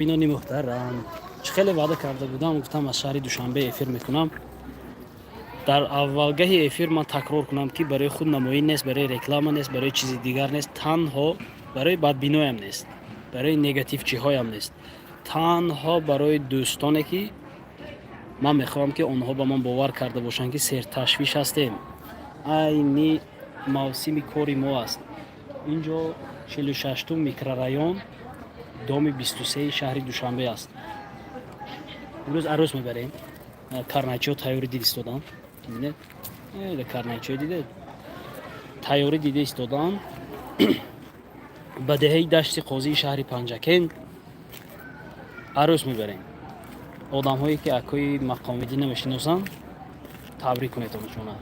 Бинони муҳтарам, чӣ хеле ваъда карда будам, гуфтам, аз шаҳри Душанбе эфир мекунам. Дар аввалгаҳи эфир ман такрор кунам, ки барои худнамоӣ нест, барои реклама нест, барои чизи дигар нест, танҳо барои бадбиноям нест, барои негативчиҳоям нест, танҳо барои дӯстоне, ки ман мехоҳам, ки онҳо ба ман бовар карда бошанд, ки серташвиш ҳастем. Айни мавсими кори мо аст. Инҷо 46-тум микрорайон, доми 23-и шаҳри Душанбе аст. Имрӯз арӯс мебарем. Карнайчиҳо тайёрӣ дид истоданд. Бинед, карнайчиҳо дидед, тайёрӣ дида истоданд. Ба деҳаи Дашти Қозии шаҳри Панҷакент арӯс мебарем. Одамҳое, ки акои Мақомиддина мешиносанд, табрик кунед оншона,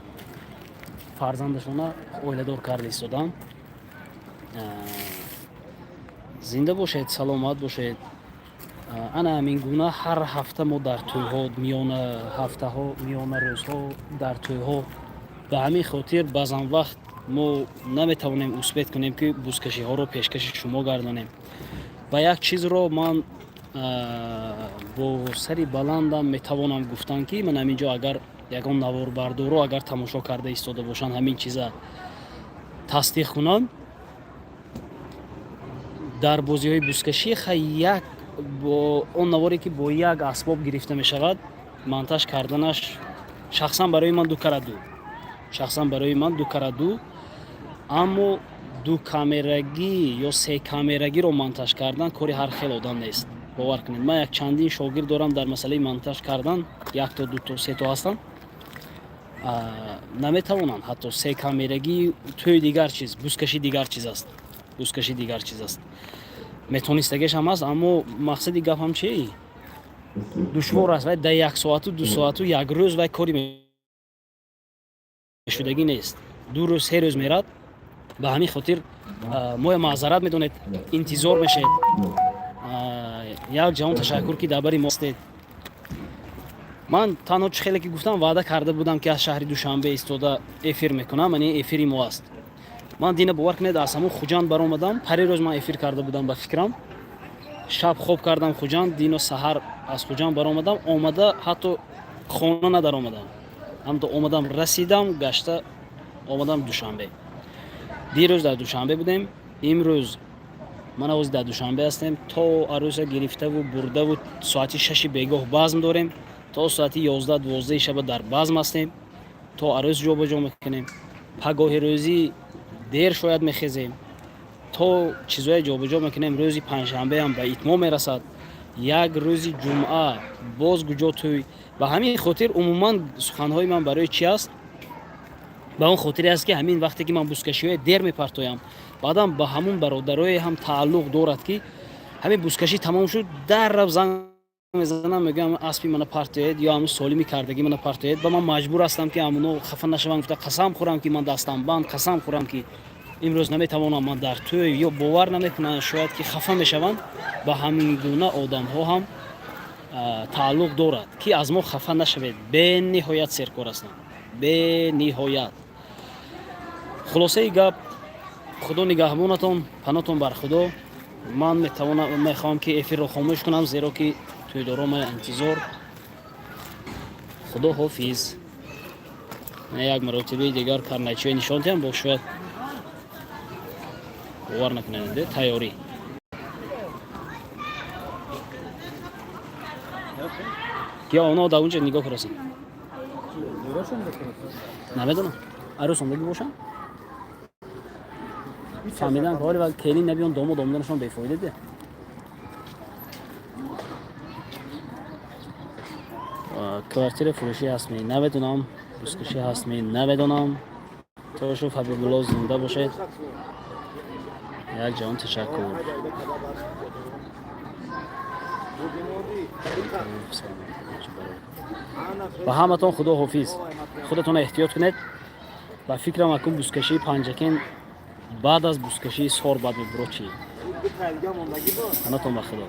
фарзандашона оиладор карда истоданд. Зинда бошед, саломат бошед. Ана ҳамин гуна ҳар ҳафта мо дар тӯйҳо, миёна ҳафтаҳо, миёна рӯзҳо дар тӯйҳо. Ба ҳамин хотир баъзан вақт мо наметавонем успеть кунем, ки бузкашиҳоро пешкаши шумо гардонем. Ва як чизро ман бо сари баландам метавонам гуфтан, ки ман ҳамин ҷо агар ягон наворбардоро агар тамошо карда истода бошанд, ҳамин чиза тасдиқ кунанд. Дар бозиҳои бузкашӣ хай як бо он наворе, ки бо як асбоб гирифта мешавад, монтаж карданаш шахсан барои ман ду кара ду, шахсан барои ман ду кара ду. Аммо ду камерагӣ ё се камерагиро монтаж кардан кори ҳар хел одам нест, бовар кунед. Ман як чандин шогирд дорам дар масъалаи монтаж кардан, якто, дуто, сето ҳастанд, наметавонанд ҳатто се камерагӣ. Тӯй дигар чиз, бузкашӣ дигар чиз аст, бузкашӣ дигар чиз аст. Метонистагиаш ҳам аст, аммо мақсади гапам чи, душвор аст. Вай дар як соату, 2 соату, як рӯз вай кори мешудагӣ нест, 2 рӯз, 3 рӯз мерад. Ба ҳамин хотир моя маъзарат медонед, интизор мешед. Як ҷаҳон ташаккур, ки дар бари мо ҳастед. Ман танҳо чӣ хеле ки гуфтам, ваъда карда будам, ки аз шаҳри Душанбе истода эфир мекунам. Ани эфири мо аст. Ман дина, бовар кунед, аз ҳамон Хуҷанд баромадам. Парирӯз ман эфир карда будам, ба фикрам. Шаб хоб кардам Хуҷанд, дино саҳар аз Хуҷанд баромадам. Омада ҳатто хона надаромадам, ҳамто омадам, расидам, гашта омадам Душанбе. Дирӯз дар Душанбе будем, имрӯз ман ҳозир дар Душанбе ҳастем. То арӯса гирифтаву бурдаву соати 6-и бегоҳ базм дорем, то соати 11, 12-и шаба дар базм ҳастем, то арӯс ҷобаҷо мекунем. Пагоҳи рӯзӣ дер шояд мехезем, то чизое ҷобаҷо мекунем. Рӯзи панҷшанбеам ба итмом мерасад, як рӯзи ҷумъа боз гуҷо тӯй. Ба ҳамин хотир умуман суханҳои ман барои чи аст? Ба он хотире аст, ки ҳамин вақте ки ман бузкашиҳое дер мепартоям, баъдан ба ҳамун бародарое ҳам тааллуқ дорад, ки ҳамин бузкашӣ тамом шуд, даррав занг мезанам, мегӯям, аспи мана партоед ё ҳамун солими кардагӣ мана партоед. Ба ман маҷбур ҳастам, ки ҳамуно хафа нашаванд гуфта, қасам хӯрам, ки ман дастам банд, қасам хӯрам, ки имрӯз наметавонам, ман дар тӯй, ё бовар намекунанд, шояд ки хафа мешаванд. Ба ҳамин гуна одамҳо ҳам тааллуқ дорад, ки аз мо хафа нашавед. Бениҳоят серкор ҳастам, бениҳоят. Хулосаи гап, Худо нигаҳбонатон, панотон бар Худо. Ман метавонам, мехоҳам, ки эфирро хомӯш кунам, зеро ки тӯйдоро мая интизор. Худо ҳофиз. Як маротибаи дигар карнайчиҳои нишон диҳам, бо шояд бовар накунед, тайёрӣ. Ё оно дар унҷа нигоҳ курасанд, намедонам, арӯс ондагӣ бошанд, фаҳмидан. Ҳоли ва келин набиён, домод омаданашон бефоида де. Квартира фурӯшӣ ҳаст ме, намедонам, бузкашӣ ҳаст ме, намедонам. Тошуф Ҳабибулло, зинда бошед, як ҷаҳон ташаккур. Ба ҳаматон Худо ҳофиз, худатонро эҳтиёт кунед. Ба фикрам, акун бузкашии Панҷакен баъд аз бузкашии Сор бад мебуро чӣ. Панотон ба Худо.